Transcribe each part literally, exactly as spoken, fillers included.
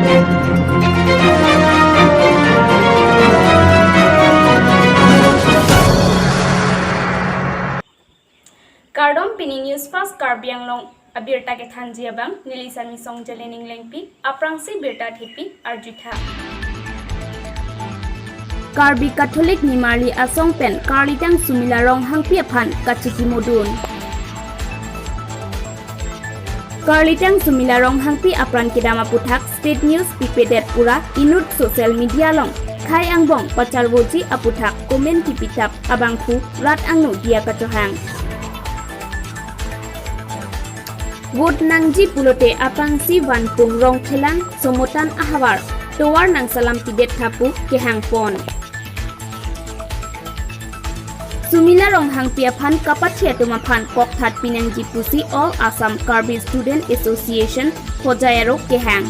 Kardom, pini News Fast Karbi Anglong abirta kethanji abang neli Sami Songjalen Englengpi. Aphrangsi birta thepi arjutha. Karbi Catholic Nimarli Asong pen Karlitang Sumila Ronghangpi aphan kachikimodun. Karlitang Sumila Ronghangpi apran kedam aputhak state news pipedet pura inut social media along khei angbong pacharvoji aputhak comment kipitap abangphu rat angno diya kachohang. Vote nangji pulote apangsi vanpung rong thelang somotan ahavar tovar nangsalam pidet tha pu kehangpon. Sumila Ronghangpi aphan kapathi atum aphan kokthat pinangji pusi All Assam Karbi Student Association Hojai arok kehang.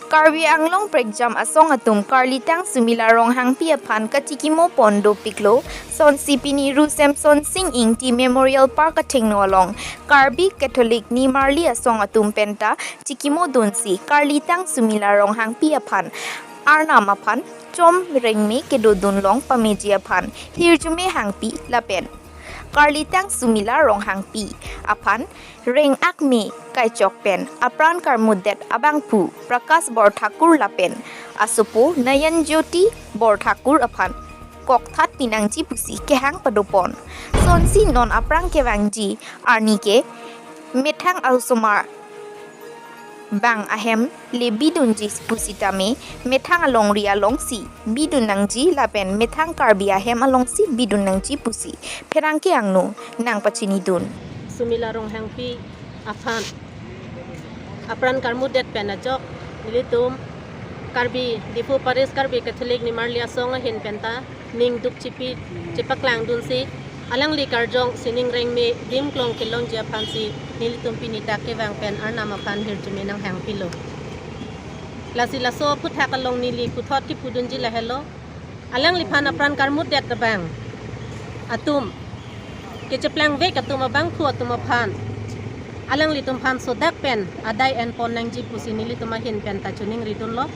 Karbi Anglong prekjam asong atum Karlitang Sumila Ronghangpi aphan kachikimopon dopiklo, sonsi pini Ru Semson Sing Ingti Memorial Park athengno along Karbi Catholic Nimarli Asong atum penta chikimodunsi Karlitang Sumila Ronghangpi aphan Arnam aphan chom rengme kedodun long pameji aphan hirjume hangpi lapen Karlitang Sumila Ronghangpi aphan reng-ak me kaichok pen apran karmutdet abangphu Prakash Borthakur lapen asopo Nayan Jyoti Borthakur aphan kokthat pinangji pusi kehang padopon. Sonsi non aphrang kevangji arni ke methang alsomar bang ahem le bidunji pusitame methang alongri alongsi bidun nangji lapen methang Karbi ahem alongsi bidun nangji pusi pherangke angno nangpachinidun. Sumila Ronghangpi aphan apran karmutdet pen ajok nelitum Karbi Diphu Parish Karbi Catholic Nimarli Asong ahin penta ningduk chipi chepaklangdunsi alangli karjong sining rengme dim klong kelongji aphansi nelitum pini dak kevang pen Arnam aphan hirjume nanghangpilo. Lasi laso aphuthak along neli puthot kipudunji lahelo. Alangliphan apran karmutdet abang atum, kecheplangvek atum abangphu atum aphan alanglitum aphan sodak pen adai enpon nangji pusi nelitum ahin penta choningridunlo.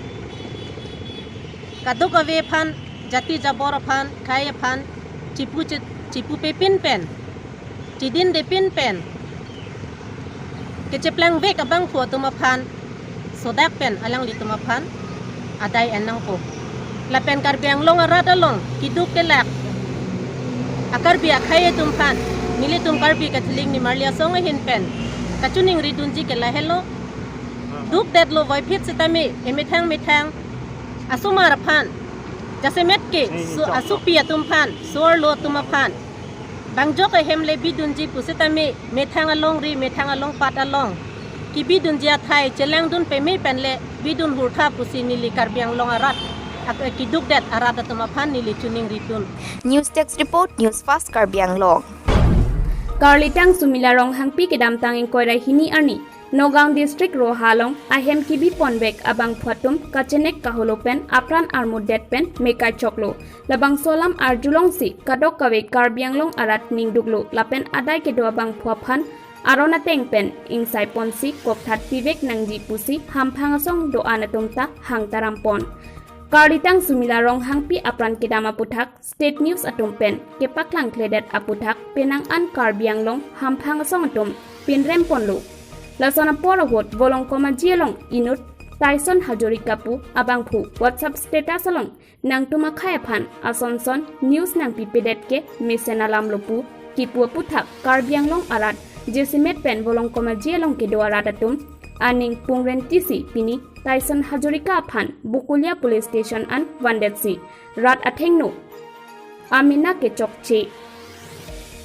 Kadokave aphan, jati jabor aphan, khei aphan chipu che-, chipupepin pen, chidindepin pen, kecheplangvek abangphu atum aphan sodak pen alanglitum aphan adai en nangpo. Lapen Karbi Anglong arat along keduk kelak a-Karbi akhei atum aphan nelitum Karbi Catholic Nimarli Asong ahin pen kachoningridunji ke lahelo. Dukdetlo voiphit sitame emethang methang asomar aphan, jasemet ke so-, asopi atum aphan, so-arlo atum aphan bangjok ahem le bidunji pusitame methang alongri, methang alongpat along kibidunji athai chelangdun peme pen le bidun hurtha pusi neli Karbi Anglong arat, ak-, kedukdet arat atum aphan neli choningridun. News Desk Report, News Fast Karbi Anglong. Karlitang Sumila Ronghangpi kedamtang ingkoi ra hini arni Nagaon District Roha along ahem kibiponvek abangphu atum kachenek kaholo pen apran armutdet pen me kaichoklo. Labangso alam arjulongsi kadokave Karbi Anglong arat ningduklo lapen adai kedo abangphu aphan aron ateng pen ingsaiponsi kokthat pivek nangji pusi hamphang asong do-an atum ta hangtarampon. Karlitang Sumila Ronghangpi apran kedam aputhak state news atum pen kepaklangkledet aputhak penang an Karbi Anglong hamphang asong atum pinremponlo. Lason apor ahut Volongkom Aji along inut Tyson Hazarika pu abangphu WhatsApp status along nangtum akhei aphan asonson news nangpipedet ke mesen alamlo pu kipu aputhak Karbi Anglong arat jasemet pen Volongkom Aji along kedo arat atum aning pungrentisi pini Tyson Hazarika aphan Bokolia Police Station an vandetsi rat athengno amena kechokche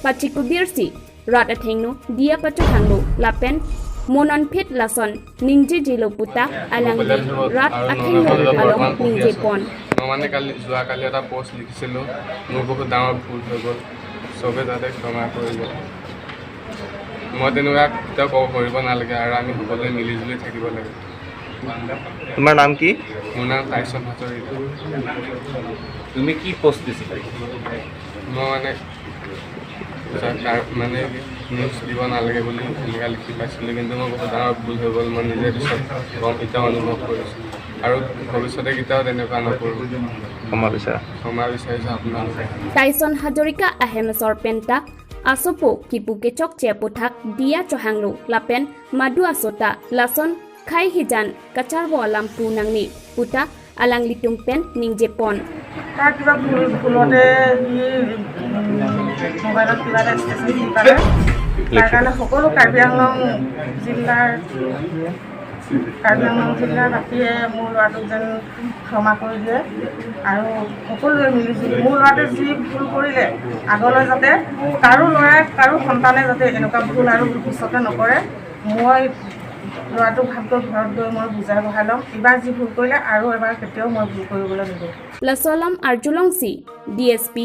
pachikubirsi rat athengno diya pachohanglo lapen mo nonphit lason ningjejelo puta alangli rat athengno along ningjepon. মই মানে কালি, যোৱাকালি এটা পোষ্ট লিখিছিলোঁ, মোৰ বহুত ডাঙৰ ভুল হৈ গ'ল, চবে যাতে ক্ষমা কৰিব। মই তেনেকুৱা কেতিয়াও ক-, কৰিব নালাগে আৰু আমি সকলোৱে মিলিজুলি থাকিব লাগে। তোমাৰ নাম কি? মোৰ নাম টাইচন হাজৰিকা। তুমি কি পোষ্ট দিছিলা? মই মানে, মানে নিউজ দিব নালাগে বুলি এনেকুৱা লিখি পাইছিলোঁ, কিন্তু মোৰ বহুত ডাঙৰ ভুল হৈ গ'ল। মই নিজে পিছত গম এতিয়া অনুভৱ কৰিছোঁ আৰু ভৱিষ্যতে কেতিয়াও তেনেকুৱা নকৰোঁ। ক্ষমা বিচাৰ। ক্ষমা বিচাৰিছোঁ আপোনালোকক। Tyson Hazarika ahem asor penta asopo kipu kechokche aputhak diya chohanglo lapen madu asota lason khei hijan kacharvo alam pu nangne puta alanglitum pen ningjepon. তাৰ কিবা ভুল ভুলতে সি মোবাইলত কিবা এটা ষ্টেটাছ দি পালে। তাৰ কাৰণে সকলো কাৰ্বি আংলং জিলাৰ কাৰ্বি আংলং জিলাবাসীয়ে মোৰ ল'ৰাটোক যেন ক্ষমা কৰি দিয়ে আৰু সকলোৱে মিলি জুলি মোৰ ল'ৰাটোৱে যি ভুল কৰিলে আগলৈ যাতে কাৰো ল'ৰাই কাৰো সন্তানে যাতে এনেকুৱা ভুল আৰু ভৱিষ্যতে নকৰে। মই ল'ৰাটোক ভালকৈ ঘৰত গৈ মই বুজাই বঢ়াই ল'ম। এইবাৰ যি ভুল কৰিলে আৰু এবাৰ কেতিয়াও মই ভুল কৰিবলৈ নিদিওঁ। Laso alam arjulongsi D S P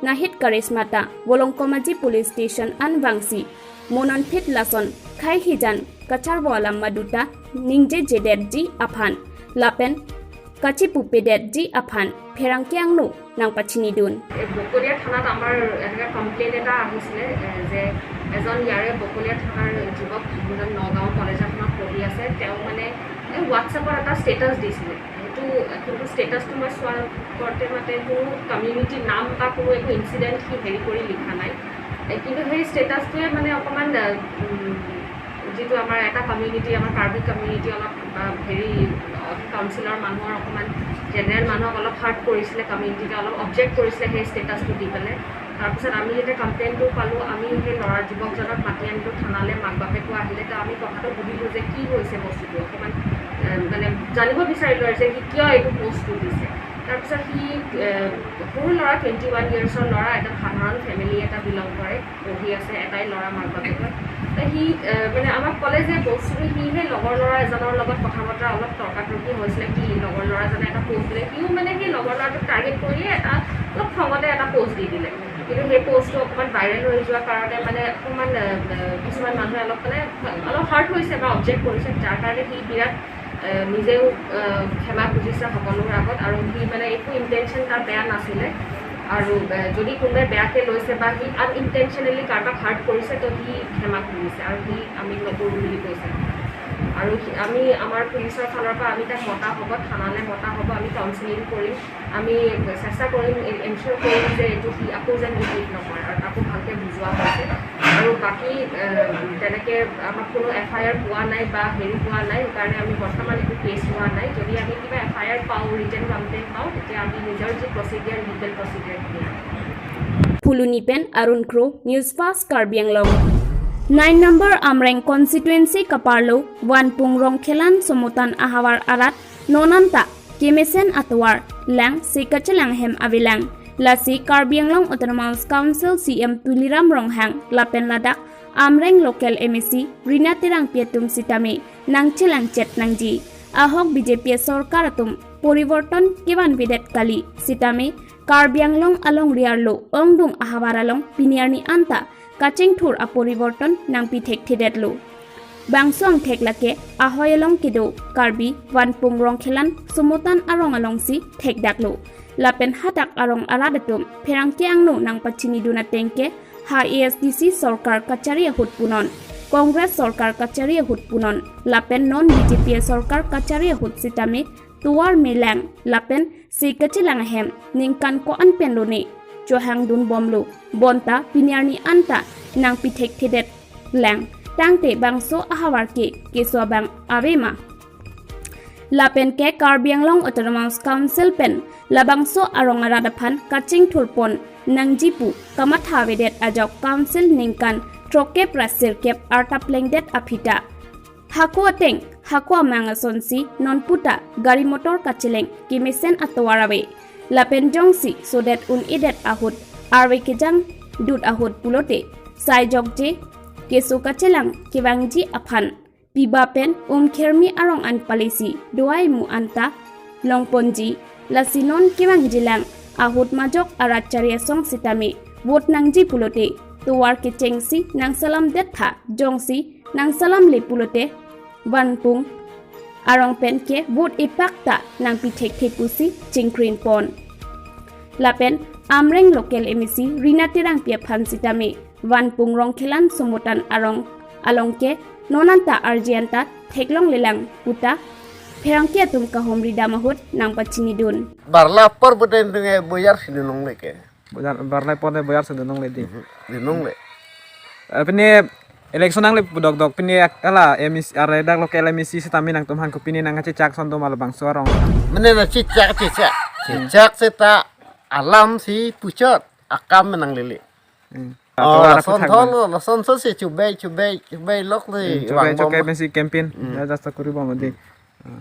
Nahit Karisma ta Volongkom Aji Police Station an vangsi mo nonphit lason khei hijan kacharvo alam madu ta ningjejedetji aphan lapen kachipupedetji aphan pherangke angno nangpachinidun. এই বকলীয়া থানাত আমাৰ এনেকুৱা কমপ্লেইন এটা আহিছিলে, এ, যে এজন ইয়াৰে বকলীয়া থানাৰ যুৱক, যোনজন নগাঁও কলেজ এখনত পঢ়ি আছে, তেওঁ মানে এই WhatsApp-ত এটা ষ্টেটাছ দিছিলে। সেইটো কিন্তু ষ্টেটাছটো মই চোৱাৰ ওপৰতে মানে কোনো কমিউনিটিৰ নাম বা কোনো একো ইনচিডেণ্ট সি হেৰি কৰি লিখা নাই। এ, কিন্তু সেই ষ্টেটাছটোৱে মানে অকণমান, এ, উম, যিটো আমাৰ এটা কমিউনিটি, আমাৰ কাৰ্বি কমিউনিটি অলপ, আ, হেৰি, আ, কাউন্সিলৰ মানুহৰ অকণমান জেনেৰেল মানুহক অলপ হাৰ্ট কৰিছিলে, কমিউনিটিকে অলপ অবজেক্ট কৰিছিলে সেই ষ্টেটাছটো দি পেলাই। তাৰপিছত আমি যেতিয়া কমপ্লেইনটো পালোঁ, আমি সেই ল'ৰা যুৱকজনক মাতি আনিলোঁ থানালৈ, মাক বাপেকো আহিলে। তো আমি কথাটো সুধিলোঁ যে কি হৈছে বস্তুটো, অকণমান, এ, মানে জানিব বিচাৰিলোঁ আৰু যে সি কিয় এইটো পষ্টটো দিছে। তাৰপিছত সি, এ, সৰু ল'ৰা, টুৱেণ্টি ওৱান ইয়াৰ্ছৰ ল'ৰা, এটা সাধাৰণ ফেমিলি এটা বিলং কৰে, পঢ়ি আছে, এটাই ল'ৰা মাক বাপেকৰ। তো সি, এ, মানে আমাক ক'লে যে বস্তুটো সি সেই লগৰ ল'ৰা এজনৰ লগত কথা বতৰা অলপ তৰ্কাতৰ্কি হৈছিলে, কি লগৰ ল'ৰাজনে এটা পষ্ট দিলে, সিও মানে সেই লগৰ ল'ৰাটোক টাৰ্গেট কৰিয়ে এটা অলপ খঙতে এটা পষ্ট দি দিলে। কিন্তু সেই পষ্টটো অকণমান ভাইৰেল হৈ যোৱাৰ কাৰণে মানে অকণমান, এ, এ, কিছুমান মানুহে অলপ মানে অলপ হাৰ্ট হৈছে বা অবজেক্ট কৰিছে, যাৰ কাৰণে সি বিৰাট, এ, নিজেও, এ, ক্ষমা খুজিছে সকলোৰে আগত। আৰু সি মানে একো ইনটেনশ্যন তাৰ বেয়া নাছিলে। আৰু, এ, যদি কোনোবাই বেয়াকে লৈছে বা সি আনইনটেনশ্যনেলি কাৰোবাক হাৰ্ট কৰিছে, তো সি ক্ষমা খুজিছে আৰু সি আমি নকৰোঁ বুলি কৈছে। আৰু সি, আমি আমাৰ পুলিচৰ ফালৰ পৰা আমি তাক মতা হ'ব, থানালৈ মতা হ'ব, আমি কাউন্সেলিং কৰিম, আমি চেষ্টা কৰিম, এ-, এনচিয়ৰ কৰিম যে এইটো সি আকৌ যেন ৰিপিট নকৰে আৰু তাকো ভালকৈ বুজোৱা হৈছে। আৰু বাকী, এ, তেনেকে আমাক কোনো এফ আই আৰ পোৱা নাই বা হেৰি পোৱা নাই, সেইকাৰণে আমি বৰ্তমান একো কেছ লোৱা নাই। যদি আমি কিবা এফ আই আৰ পাওঁ, ৰিটেন কমপ্লেইন পাওঁ, তেতিয়া আমি নিজৰ যি প্ৰচিডিয়াৰ, লিগেল প্ৰচিডিয়াৰখিনি আনিম। Phuloni pen Arun Kro, News Fast Karbi Anglong. Nine number Amreng constituency kaparlo Vanpung Rongkhelan Somotan ahavar arat non anta kemesen atovar lang si kachelang hem avelang. Lasi Karbi Anglong Autonomous Council C E M Tuliram Ronghang lapen ladak Amreng local M A C Rina Terangpi atum sitame nangchelangchet nangji. Ahok B J P sorkar atum poriborton kevanvedet kali sitame Karbi Anglong alongri arlo ongdung ahavar along pini arni anta kachingthur aporiborton nangpi thekthedetlo. Bangso angthek lake ahoi along kedo Karbi Vanpung Rongkhelan Somotan arong alongsi thekdaklo. Lapen hadak arong arat atum pherangke angno nangpachinidun ateng ke ha A S D C sorkar kachari ahut punon, Congress sorkar kachari ahut punon, lapen non B J P sorkar kachari ahut sitame tovar melang lapen si kachelang ahem ningkan ko-an pen lone chohangdun bomlo, bonta pini arni anta nangpi thekthedet lang, tangte bangso ahavar ke keso abang ave ma? Lapen ke Karbi Anglong Autonomous Council pen labangso arong arat aphan kachingthurpon nangji pu kamatha avedet ajok council ningkan throkkep ra sirkep arta plengdet aphi ta hako ateng hako amang asonsi nonputa gari motor kacheleng kemesen atovar ave. Lapen jongsi sodet un-edet ahut arve kejang dut ahut pulote sai jokje keso kachelang kevangji aphan piba pen Umkhermi arong an palisi do-ai mu anta longponji. Lasi non kevangjilang ahut majok arat chari asong sitame vote nangji pulote tovar kechengsi nangsalamdet tha, jongsi nangsalamle pulote Vanpung arong pen ke vote epak ta nangpi thekthe pusi chingkrinpon. Lapen Amreng local M A C Rina Terangpi aphan sitame Vanpung Rongkhelan Somotan arong along ke non anta arje anta theklonglelang puta pherangke atum kahumri dam ahut nangpachinidun. Barla apor buten tunge boyar si dunlongle ke. Boyar, barla apor ne boyar si dunlongle di. Mhm, dunlongle. Eh, pini election nangle pu dokdok, pini ak-, hala M E C, arre dak local M E C sitame nangtum aphan kopine nangkachechak ason do ma labangso arong? Mane nangchechak, chechak. Hmm. Chechak seta alam si puchot, akam nanglele. Hmm. Oh, ato lason aputhak thol, bang. Lasonso si chubei, chubei, chubei lok le. Hmm, chubei, vangbom. Chubei pensi campaign. Hmm. Ya, jasta kuri bom di. Hmm.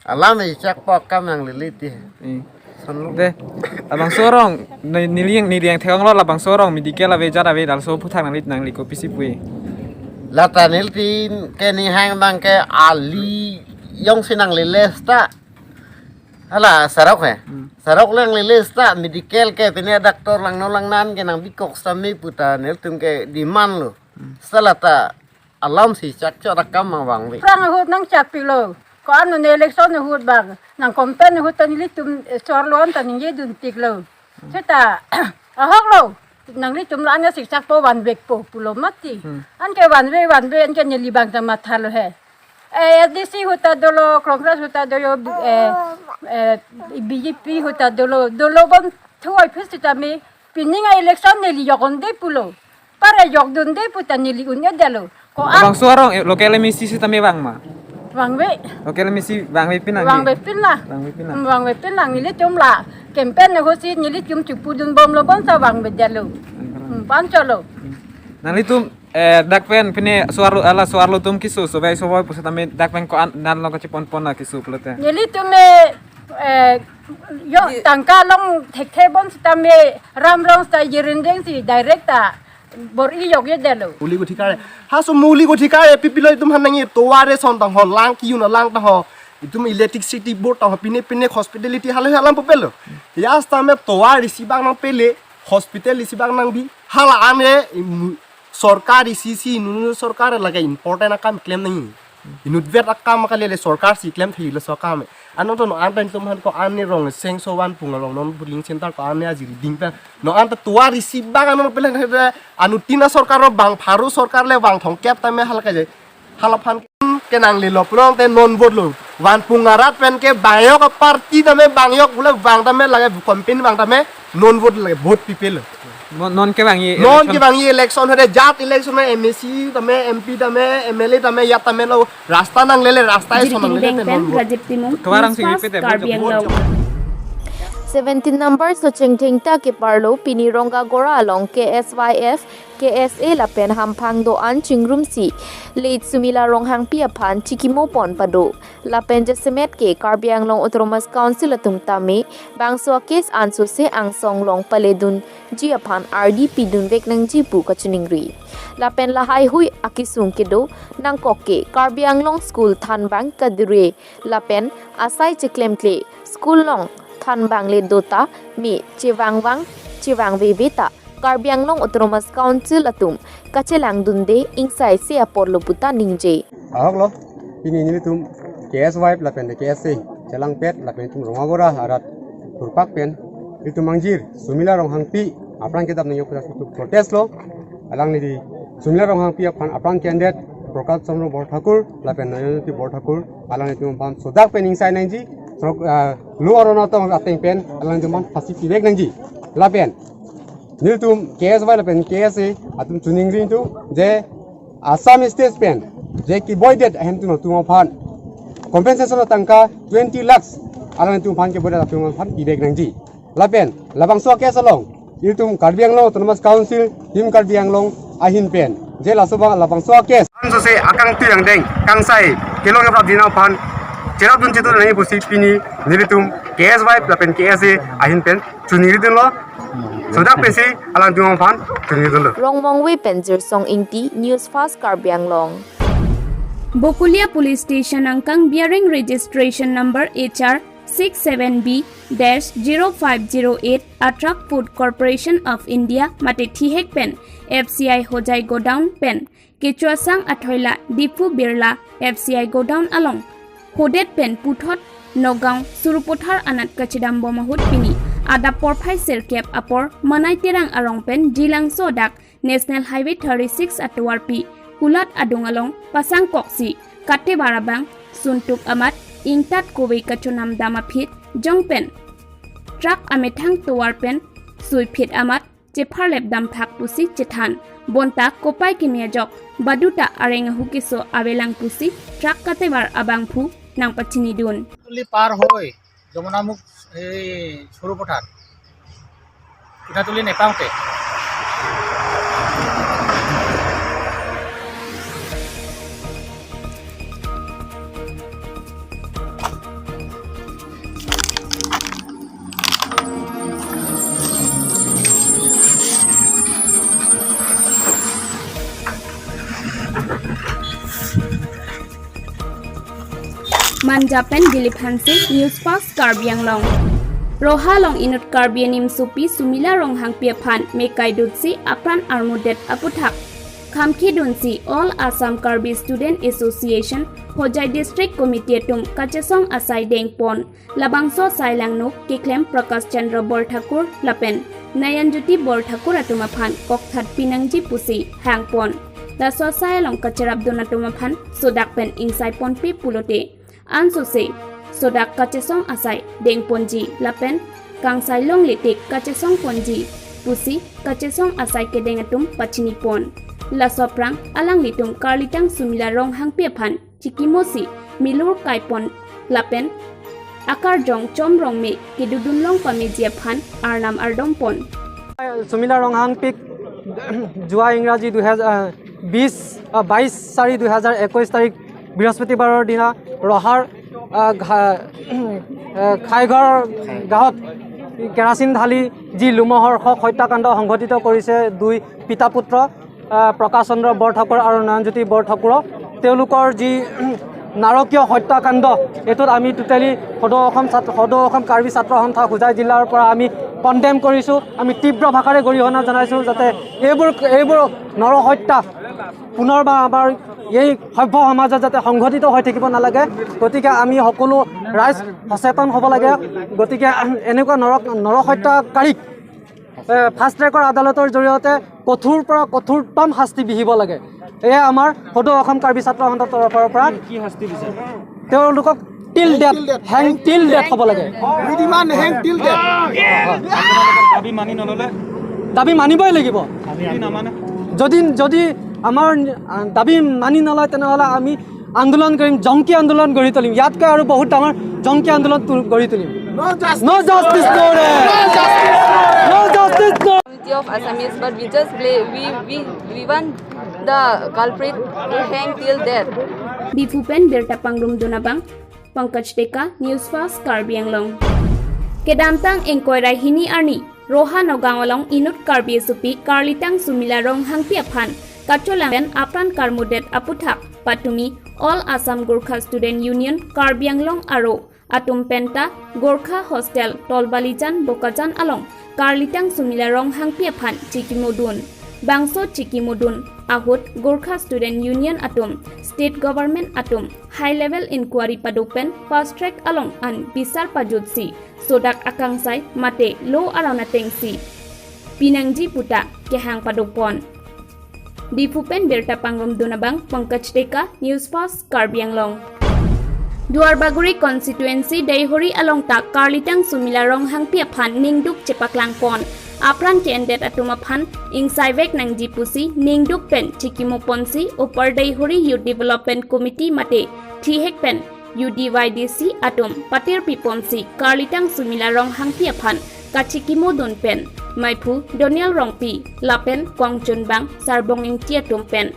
Alam chechakpo, akam nanglele ti. Hmm. Son lo. De, labangso arong, ne-, neli, neli theklonglo labangso arong medical ave, jat ave, laso aputhak nangli, nangli kopisi pu-e? Lata nelitum ke ninghang abang ke ali jongsi nanglele seta. Hala, sarok he. Hmm. Sarok nanglele seta, medical ke pine doctor langno langnan ke nangbikok sitame puta nelitum ke demand lo. Hmm. Seta lata alam si chakchot akam ma vangve. Aphrang ahut nangchakpiklo. Ko-an ne election ahut bang, nang campaign ahut ta nelitum, eh, chorlo anta ningjedun tiklo. Seta, ahoklo. Nanglitum la-an si chakpo vanvekpo pulo mati. Hmm. Anke vanve, vanve, anke neli abang ta mathalo he. Eh, A D C ahut ta dolo, Congress ahut ta dolo, eh, eh, B J P ahut ta dolo, dolo bom thu-oi phis sitame, pining a-election neli jokon de pulo. Pare jokdun de puta neli un-edetlo. Ko-an. Labangso arong, eh, local M E C sitame vang ma? Vangve. Local M E C vangvepin nang? Vangvepin la. Vangvepin nang? Hmm, vangvepin nang, nelitum la campaign ahut si nelitum chepudun bomlo bonta vangvedetlo. Hmm. Hmm, pancholo. Hmm. Nanglitum, eh, dak pen pine so-arlo, hala so-arlo atum keso, sovai sovai pu sitame dak pen ko-an nanglong kacheponpon la keso pulote? Nelitum, eh, eh, yo, di- tangka long thekthe bom sitame Ram Rong seta Jirindeng si direct ta bor-i jokjedetlo. Moulik adhikar he. Haso moulik adhikar he, pipilo itum aphan nangji, tovar ration tangho, lang kiyun alang tangho, itum electricity board tangho, pine pine hospitality halo alam pupelo. Ya sitame tovar isi abang nangpele, hospital isi abang nangbi, hala an he, im, sorkar isi si, inut sorkar lake important akam klem nangji. Inutvet akam kalele sorkar si klem thilo so akam. Anong to non anta itum aphan ko-an ne Rongsengso Vanpung along non polling center ko-an ne ajiri ding pen. Non anta tovar isi abang anong pele anuttin asorkar lo bang pharo sorkar le bang thomkep tame hala kejai. Hala aphan ke nanglelo pulote non vote lo. Vanpung arat pen ke bang yok aparty tame bang yok bule bang tame lake campaign bang tame non vote lake vote pipelo. Non, non kevangji non election. Kevangji election hore jat election me M A C tame, M P tame, M L A tame, ya tame lo rasta nanglele, rasta Jiribam eson nanglele Beng te pen non vote. Rajib Timung, Tovar News Fast, Karbi Anglong. Seventeen number Socheng Thengta keparlo pini Rongkagora along K S Y F, K S A lapen hamphang do-an chingrumsi late Sumila Ronghangpi aphan chikimopon pado. Lapen jasemet ke Karbi Anglong Autonomous Council atum tame bangso a-case ansose angsong along paledunji aphan ardi pidunvek nangji pu kachiningri. Lapen lahaihui akesung kedo nangkok ke Karbi Anglong school thanbang kadire lapen asai cheklemkle school along thanbang le dota me chevangvang chevangveve ta Karbi Anglong Autonomous Council atum kachelangdunde ingsaise aporlo puta ningje. Ahoklo, pini nelitum K S Y F lapen K S A chelangpet lapen itum Rongkagora arat thurpak pen itum mangjir Sumila Ronghangpi aphrang kedam nangji puta itum protest lo. Alangli di Sumila Ronghangpi aphan aphrang candidate Prakash Chandra Borthakur lapen Noyonjyoti Borthakur alanglitum aphan sodak pen ingsai nangji, sorok, ah, lo aron atong ateng pen alanglitum aphan phasi pivek nangji. Lapen nelitum K S Y lapen K S A atum chiningri itum je Assam State pen je kiboidet ahem atum atum aphan compensation atangka twenty lakhs alanglitum aphan kiboidet atum aphan pivek nangji. Lapen labangso a-case along ilitum Karbi Anglong Autonomous Council, Team Karbi Anglong ahin pen je laso abang labangso a-case ansose akangtui angdeng kangsai kelong keprap dina aphan cherapdun chitu nangji pusi pini nelitum K S Y F lapen K S A ahin pen chiningridunlo. Sodak pensi alangtum aphan chiningridunlo. Rongmongve pen Jirsong Ingti, News Fast Karbi Anglong. Bokolia Police Station angkang bearing registration number H R six seven B dash zero five zero eight a truck Food Corporation of India mate thihek pen F C I Hojai godown pen kechoasang athoila Diphu Birla F C I godown along hodet pen puthot Nagaon Sarupathar anat kachedambom ahut pini adap porphai sirkep apor Manai Terang arong pen Jilangso dak National Highway thirty-six atovarpi kulat adung along pasangkoksi katevar abang suntup amat ingtat kove kachonam dam aphi jong pen truck amethang tovar pen suiphit amat chepharlep damthak pusi chethan. Bonta kopai kimi ajok baduta areng ahu keso avelang pusi truck katevar abangphu nangpachinidun. তুলি পাৰ হৈ যমুনামুখ এই সৰু পথাৰ পিঠাতুলি নেপাওঁতে Manja pen Dilip Hanse, News Fast Karbi Anglong. Roha along inut Karbi animsopi Sumila Ronghangpi aphan mekaidutsi apran armudet aputhak khamkhidunsi All Assam Karbi Student Association Hojai District Committee atum kachesong asai dengpon. Labangso asai langno keklem Prakash Chandra Borthakur lapen Nayanjyoti Borthakur atum aphan kokthat pinangji pusi hangpon. Laso asai along kacherapdun atum aphan sodak pen ingsaiponpe pulote ansose sodak kachesong asai dengponji lapen kangsai longle tik kachesongponji pusi kachesong asai kedeng atum pachinipon. Laso aphrang alanglitum karlitang Sumila Ronghangpi aphan chikimosi milur kaipon lapen akarjong chomrong me kedodunlong pameji aphan arnam ardompon. সুমিলা ৰংহাংপীক যোৱা ইংৰাজী দুহেজাৰ বিছ বাইছ চাৰি দুহেজাৰ একৈছ তাৰিখ বৃহস্পতিবাৰৰ দিনা ৰহাৰ আহ, ঘা- আহ, খাইঘৰ গাঁৱত কেৰাচিন ঢালি যি লোমহৰ্ষক হত্যাকাণ্ড সংঘটিত কৰিছে দুই পিতা পুত্ৰ আহ, প্ৰকাশ চন্দ্ৰ বৰঠাকুৰ আৰু নয়নজ্যোতি বৰঠাকুৰক, তেওঁলোকৰ যি নাৰকীয় হত্যাকাণ্ড, এইটোত আমি টোটেলি সদৌ অসম ছাত্ৰ সদৌ অসম কাৰ্বি ছাত্ৰ সন্থা হোজাই জিলাৰ পৰা আমি কণ্ডেম কৰিছোঁ। আমি তীব্ৰ ভাষাৰে গৰিহণা জনাইছোঁ যাতে এইবোৰ এইবোৰ নৰহত্যা পুনৰবাৰ আমাৰ এই সভ্য সমাজত যাতে সংঘটিত হৈ থাকিব নালাগে। গতিকে আমি সকলো ৰাইজ সচেতন হ'ব লাগে। গতিকে এনেকুৱা নৰক নৰহত্যাকাৰীক ফাষ্ট ট্ৰেকৰ আদালতৰ জৰিয়তে কঠোৰ পৰা কঠোৰতম শাস্তি বিহিব লাগে। এয়া আমাৰ সদৌ অসম কাৰ্বি ছাত্ৰ সন্থাৰ তৰফৰ পৰা। কি শাস্তি বিচাৰে? তেওঁলোকক টিল ডেথ, হেং টিল ডেথ হ'ব লাগে। We demand hang till death. দাবী মানি নল'লে? দাবী মানিবই লাগিব। যদি নামানে? যদি যদি আমাৰ আহ, দাবী মানি নলয়, তেনেহ'লে আমি আন্দোলন কৰিম, জংকী আন্দোলন গঢ়ি তুলিম। ইয়াতকৈ আৰু বহুত ডাঙৰ জংকী আন্দোলন তু- গঢ়ি তুলিম। No justice. No justice, no rest. No justice, no. Community of Assamese, but we just blame, we, we, we want the culprit to hang till death. Diphu pen birta pangrumdun abang Pankaj Deka, News Fast Karbi Anglong. Kedamtang ingkoi ra hini arni Roha Nagaon along inut Karbi asopi karlitang Sumila Ronghangpi aphan kacholang pen apran karmudet aputhak patumi All Assam Gorkha Student Union Karbi Anglong aro atum penta Gorkha Hostel Tolbalijan Bokajan along karlitang Sumila Ronghangpi aphan chikimodun. Bangso chikimodun ahut Gorkha Student Union atum, State Government atum high level inquiry pado pen fast track along an bisar pajutsi sodak akangsai mate lo aron atengsi pinangji puta kehang padopon. Diphu pen birta pangrumdun abang Pankaj Deka, News Fast Karbi Anglong. Duarbagori constituency Deihori along ta karlitang Sumila Ronghangpi aphan ningduk chepaklangpon. Apran ke-endet atum aphan ingsaivek nangji pusi ningduk pen chikimoponsi Upper Deihori Youth Development Committee mate thihek pen U D Y D C atum patirpiponsi karlitang Sumila Ronghangpi aphan kachikimodun pen maiphu Donial Rongpi lapen kongchunbang Sarbong Ingti atum pen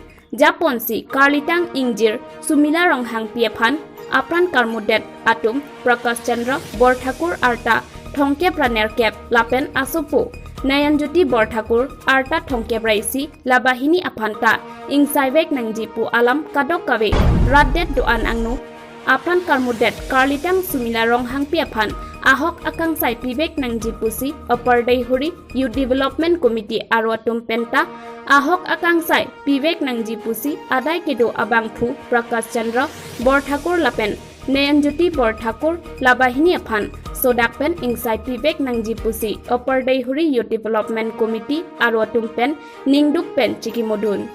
japonsi karlitang ingjir Sumila Ronghangpi aphan apran karmudet atum Prakash Chandra Borthakur arta thongkep ra nerkep lapen asopo Nayanjyoti Borthakur arta thongkep ra isi labahini aphan ta ingsaivek nangji pu alam kadokave rat det do-an angno apran karmudet karlitang Sumila Ronghangpi aphan ahok akangsai pivek nangji pusi Upper Deihori Youth Development Committee aro atum penta ahok akangsai pivek nangji pusi adai kedo abangphu Prakash Chandra Borthakur lapen Nayanjyoti Borthakur labahini aphan sodak pen ingsai pivek nangji pusi Upper Deihori Youth Development Committee aro atum pen ningduk pen chikimodun.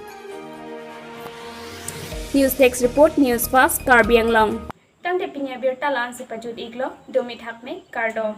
News Desk Report, News Fast, Karbi Anglong. Tangte pini abirta la-ansi pajut iklo, domi thakme, kardom.